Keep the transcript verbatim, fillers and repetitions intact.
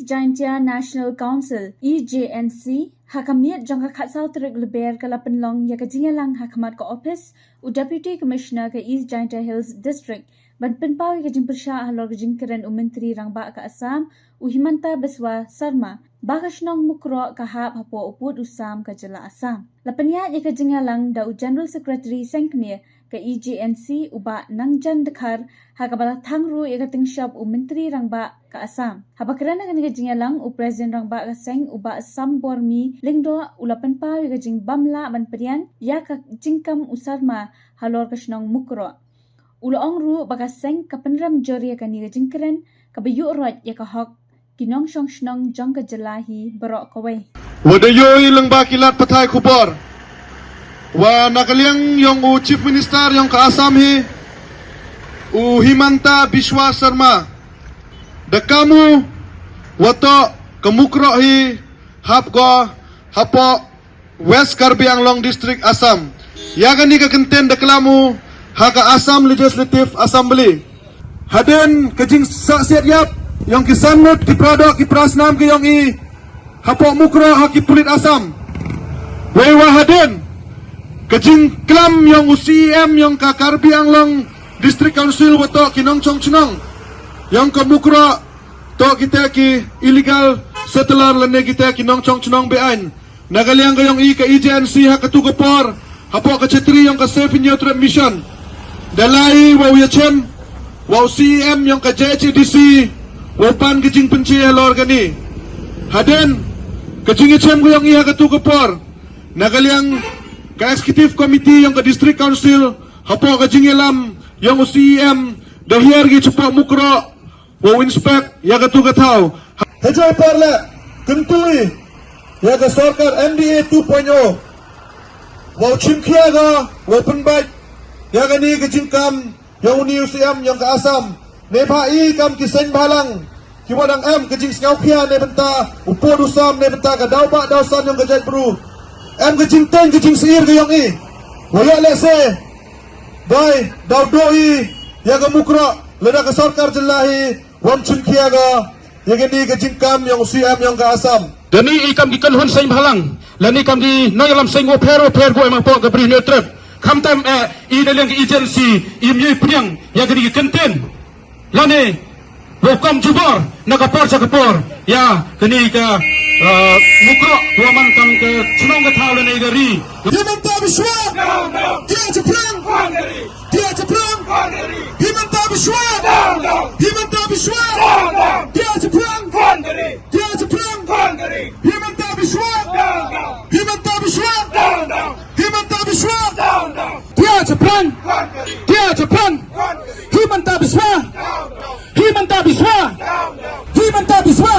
Jaintia National Council, E J N C, ha ka miet jong ka khatsaw tarik Lber ka la pynlong ïa ka jingïalang ha khmat ka ophis u Deputy Commissioner ka East Jaintia Hills District ban pynpaw ïa ka jingpyrshah halor ka jingkren u Myntri Rangbah ka Assam u Himanta Biswa Sarma ba ka shnong Mukroh ka hap hapoh u pud u sam ka jylla Assam. La pynïaid ïa ka jingïalang da u General Secretary seng kmie ka E J N C u Bah Nangjan Dkhar, ha kaba la thang ruh ïa ka tyngshop u Myntri Rangbah ka Assam. Haba kren ha kane ka jingïalang, u President Rangbah ka seng u Bah Sambormi Lyngdoh u la pynpaw ïa ka jingbym lah ban pdiang ïa ka jingkam u Sarma halor ka shnong Mukroh. U la ong ruh ba ka seng ka pynrem jur ïa kane ka jingkren kaba ïuh roit ïa ka hok ki nongshong shnong jong ka jylla hi baroh kawei. Wat ïohi lyngba ki lad pathai khubor wa na ka liang yong u Chief Minister yong ka Assam hi, u Himanta Biswa Sarma, da kam u wa toh ka Mukroh hi hap ko hapoh West Karbi Anglong District, Assam. Ïa kane ka kyntien da klam u ha ka Assam Legislative Assembly. Hadien ka jingsahsiat ïap yong ki san ngut ki para doh ki para snam ka yong i hapoh Mukroh ha ki pulit Assam. Wei wa hadien ka jingklam yong u C E M yong ka Karbi Anglong District Council wa toh ki nongchong chnong yong ka Mukroh toh kita ki illegal settler lane kita ki nongchong chnong be-aiñ. Na ka liang ka yong i ka E J N C ha katu ka por, hapoh ka chatri yong ka Save Hynñiewtrep Mission, da la i wa u ïachem wa u C E M yong ka J H A D C wa u pan ka jingpynche halor kane. Hadien ka jingïachem ka yong i ha katu ka por, na ka liang ka Executive Committee yong ka District Council, hapoh ka jingïalam yong u C E M, da hiar ki chapoh Mukroh wa u inspect ïa katu ka thaw. Hajai parle kyntu i ïa ka sorkar M D A two point oh wa u chimkhia ka wa u pynbeit ïa kane ka jingkam yong uni u C E M yong ka Assam. Neibhah i kam ki seng bhalang ki wa dang em ka jingsngewkhia neibynta u pud u sam, neibynta ka daw ba daw san yong ka jaitbru. Em ka jingteng ka jingsiir ka yong i wa ïa lehse bai daw doh i ïa ka Mukroh lada ka sorkar jylla hi wam chimkhia ka ïa kane ka jingkam yong u C E M yong ka Assam. Da ni i kam ki kynhun seng bhalang lane kam ki nongïalam seng wapher wapher ko em hapoh ka Bri Hynñiewtrep. Khamtam eh i da liang ka agency im ïohi pdiang ïa kane ka kyntien lane wa u kam jubor na ka por sha ka por ïa kane ka, eh, Mukroh wa man kam ka chnong ka thaw lane ka ri. Himanta Biswa! Dia Chaphrang! Dia Chaphrang! Himanta Biswa! Himanta Biswa! Dia Chaphrang! Dia Chaphrang! Himanta Biswa! Himanta Biswa! Himanta Biswa! Dia Chaphrang! Dia Chaphrang! Himanta Biswa! Himanta Biswa! Himanta Biswa!